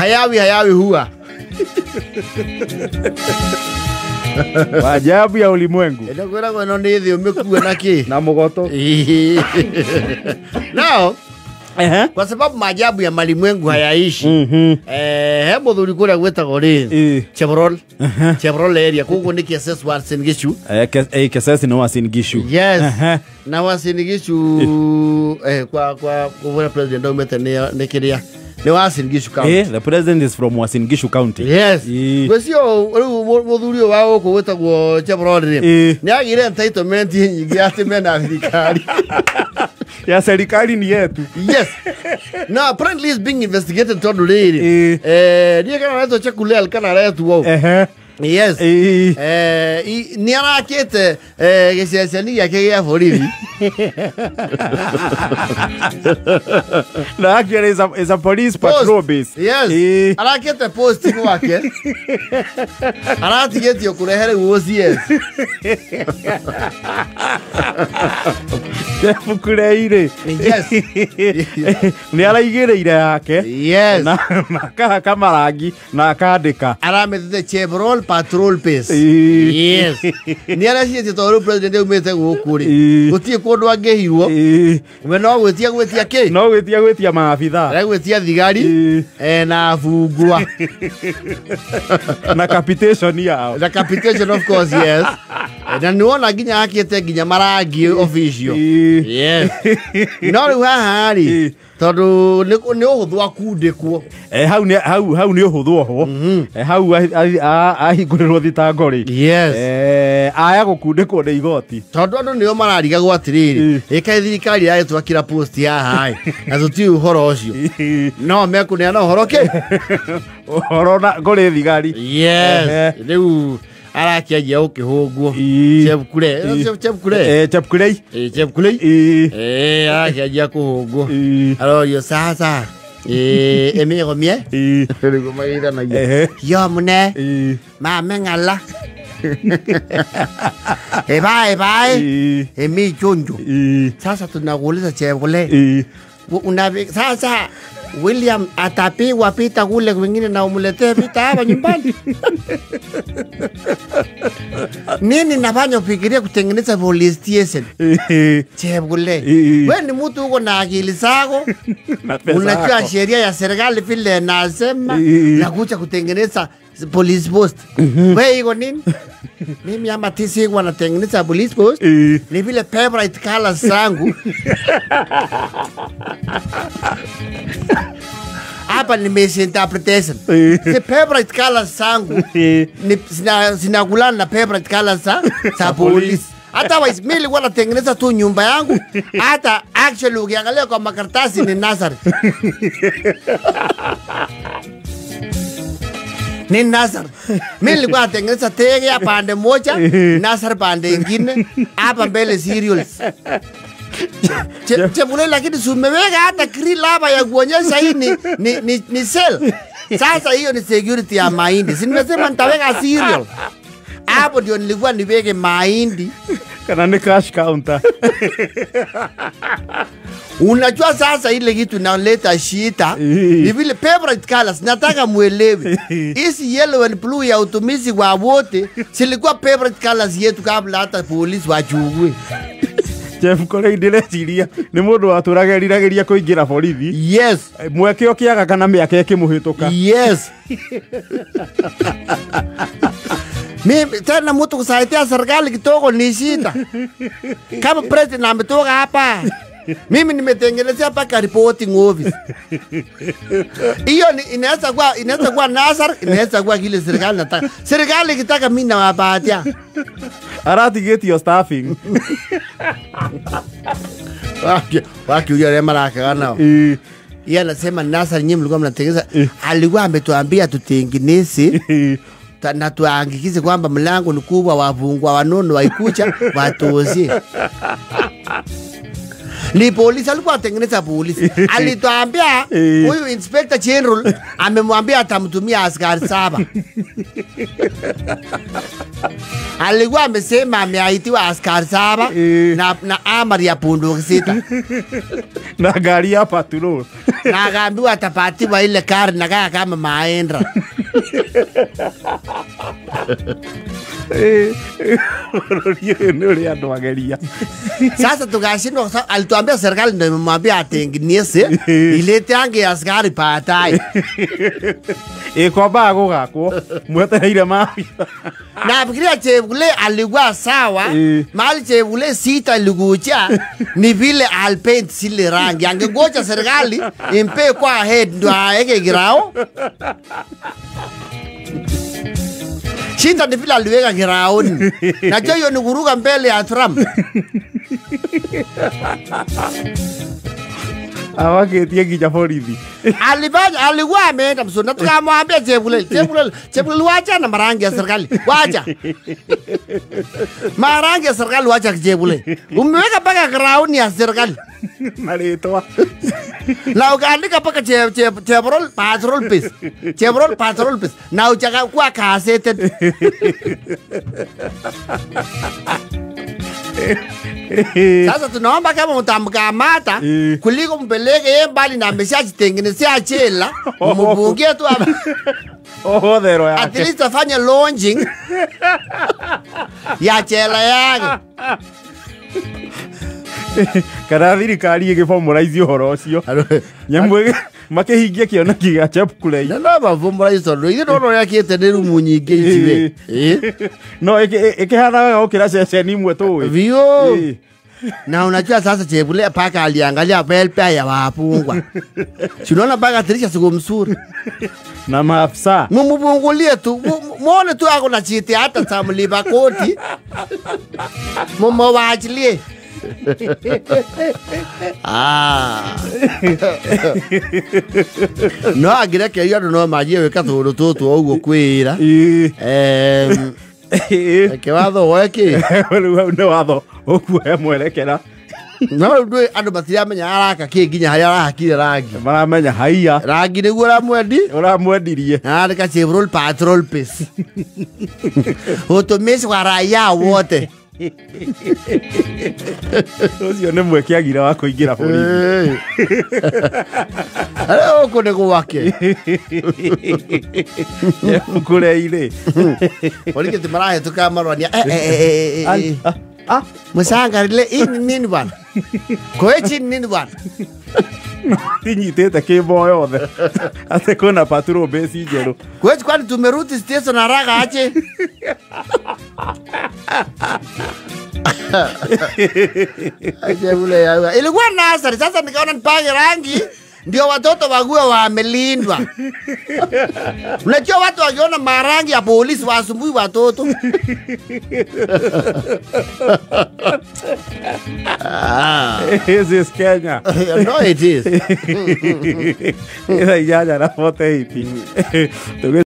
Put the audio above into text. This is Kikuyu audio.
Hayawi hayawi huwa. Maajabu ya ulimwengu. Eno kwĩragwo ĩno nĩ thĩ ũmĩkue na kĩ? Na mũgoto. Now, kwa sababu maajabu ya malimwengu hayaishi. He mũthuri kũrĩa gwĩtagwo rĩ? Chevrol. Chevrol area koguo nĩ Kesses Uasin Gishu. Kesses nĩ Uasin Gishu. Yes. Na Uasin Gishu kwa kwa president aumĩte nĩ kĩrĩa? Ni Uasin Gishu County. The president is from Uasin Gishu County. Yes. Gũcio rĩu mũthuri ũyũ wa gũkũ gwĩtagwo Chevrol rĩ, nĩ agĩire entitlement nyingĩ atĩ mena thirikari. Ya serikali ni yetu. Yes. Now apparently is being investigated tondũ rĩrĩ. Niĩ kana aretwo Chekulel kana aretwo. Yes. Nĩ arakĩte gĩceceni gĩake gĩa borithi. No, actually is a police patrol base. Yes. Arakĩte post gwake. Aratigĩtio kũrehe rĩu OCS. Chebukurei. Yes. Nĩ araigĩrĩire yake. Yes. Na akahaka marangi na akandĩka. Aramĩtĩte Chevrol Patrol Base. Yes. Nĩ araciĩtie tondũ rĩu president aumĩte gũkũ rĩ. Gũtirĩ kũndũ angĩhirwo. We no gwĩtia gwĩtia kĩ? No gwĩtia gwĩtia maabithaa. Aragwĩtia thigari na bungwa. Na capitation yao. Na capitation of course, yes. Na nĩwona nginya akĩte nginya marangi official. Yes. No rĩu haha rĩ, tondũ nĩ ũhũthũ akundĩkwo. Hau nĩ hau nĩ ũhũthũ ohwo. Hau ahingũrĩrwo thitango rĩ. Yes. Aya gũkundĩkwo nĩ igoti. Tondũ andũ nĩo mararigagwo atĩrĩrĩ, ĩkaĩ thirikari yagĩtwakĩra post haha ĩ, na tũtiũĩ ũhoro ũcio. No mekũneana ũhoro kĩ? Ũhoro na kũrĩ thigari. Yes. Rĩu arakĩanjia gũkĩhũngwo. Chepkure. Chepkure. Chepkurei. Chepkurei. Arakĩanjia kũhũngwo. Arorio sasa. Emĩgomie. Nĩguo mageithanagia. Yo mũne. Mame ng'ala. Ebae bae. Emi chonjo. Sasa tunakuuliza Chepkule. Sasa William atapigwa pita kule kwingine na umletee pita hapa nyumbani. Nini nafanya ufikirie kutengeneza police station? Chepkule. Wewe ni mtu uko na akili zako. Unajua sheria ya serikali vile nasema na kuja kutengeneza police post. Wewe iko nini? Mimi ama TC wanatengeneza police post. Ni vile favorite colors zangu. Hapa ni misinterpretation. The favorite colors zangu ni zinakulana na favorite colors za police. Hata wise mimi nilikuwa natengeneza tu nyumba yangu. Hata actually ukiangalia kwa makaratasi ni nursery. Ni nursery. Mimi nilikuwa natengeneza tege ya pande moja, nursery pande nyingine, hapa mbele cereals. Chepkule lakini sumeweka hata grill hapa ya kuonyesha hii ni cell. Sasa hiyo ni security ya mahindi. Si nimesema nitaweka cereal. Hapo ndio nilikuwa niweke mahindi. Kana ni cash counter. Unajua sasa ile kitu inaleta shida ni vile favorite colors. Nataka muelewe. Hizi yellow and blue ya utumizi wa wote zilikuwa favorite colors yetu kabla hata polisi wachukue. Chepkule ndĩreciria nĩ mũndũ watũraga eriragĩria kũingĩra borithi. Yes. Mweke ũkĩaga kana mĩaka ĩkĩmũhĩtũka. Yes. Mimi tena mtu kusaidia serikali kidogo ni shida. Kama president ametoka hapa, mimi nimetengenezea paka reporting office. Hiyo inaweza kuwa Nasar, inaweza kuwa kile serikali nataka. Serikali ikitaka mimi nawapatia. Aratigĩtio staffing. Wakiuria arĩa marakaga nao. Yeye anasema Nasar nyinyi mlikuwa mnatengeneza, alikuwa ametuambia tutengeneze na tuangikize kwamba mlango ni kubwa, wafungwa wanono waikucha watozie. Ni polisi alikuwa atengeneza polisi. Alituambia huyu Inspector General amemwambia atamtumia askari 7. Alikuwa amesema ameaitiwa askari 7 na amari ya punduki 6. Na gari ya patrol. Na akaambiwa atapatiwa ile kari na kaya kama maendra. Sasa tukashindwa, alituambia serikali ndio imemwambia atengeneze ilete ange askari baadaye. Kwamba gugakwo mwetereire maabitha. Na fikiria Chepkule alikuwa sawa, mahali Chepkule sita ilikuja ni vile alpaint zile rangi. Angengoja serikali impe kwa head ndio aeke kirao. Shinda ni vile aliweka kiraoni. Najua hiyo ni kuruka mbele ya Trump. Awaketie nginya borithi. Alifanya, alikuwa ameenda msoni. Na tukamwambia Chepkule, Chepkule, Chepkule wacha na marangi ya serikali. Wacha. Marangi ya serikali wacha Chepkule. Umeweka mpaka kiraoni ya serikali. Na rĩtwa. Na ukaandika mpaka Chevrolet Patrol Base. Chevrolet Patrol Base. Na uchakakuwa kasete. Sasa tunaomba kama mtamkamata kuliko mpeleke yeye mbali na ameshajitengenezea chela, mbungie tu hapa. Ohodhero yake. At least afanye launching ya chela yake. Kana thirikari ĩgĩbomoraici ũhoro ũcio. Nyamũ makĩhingia kĩoneki gĩa Chepkulei. Na no mabomoraici tondũ ithuĩ ndona ũrĩa akĩte nĩ rumu nyingĩ ici we. No ĩkĩhana wega gũkĩra ceceni imwe tũĩ. Vio. Na unajua sasa Chepkule paka aliangalia welfare ya wafungwa. Si unaona paka tirisha siku mzuri. Na maafisa. Mumpungulie tu, muone tu ako na chiti hata cha mlipa kodi. Mumwaachilie. No agirekerio andũ no manjie gwĩka tũũndũ tũtũ ũguo kwĩra. Reke watho woe kĩ? Rĩu hau nĩ watho ũkuoya mwerekera. No rĩu ndũĩ andũ matiramenya araka kĩ nginya harĩa arahakire rangi. Maramenya haiya. Rangi nĩguo ũramwendi? Ũramwendirie. Na andĩka Chevrolet Patrol Base. Utumishi wa raia wote. Ũcio nĩ mweke agira wa kũingĩra borithi. Arĩa gũkũ nĩ gwake. Kũrĩa-inĩ. Borithi ti marahĩtũka marwania. Mũcangarĩre hii ni nini bwana? Koechi ni nini bwana? Tinyitĩte kĩmbo yothe. Atĩ kwĩna patrol base njerũ. Koechi kwani tumerudi station haraka aje? Aje ule. Ilikuwa nasari, sasa nikaona nipake rangi ndio watoto wague wamelindwa. Unajua watu wakiona marangi ya polisi wasumbui watoto. This is Kenya. No, it is. Ĩthaa 8:48.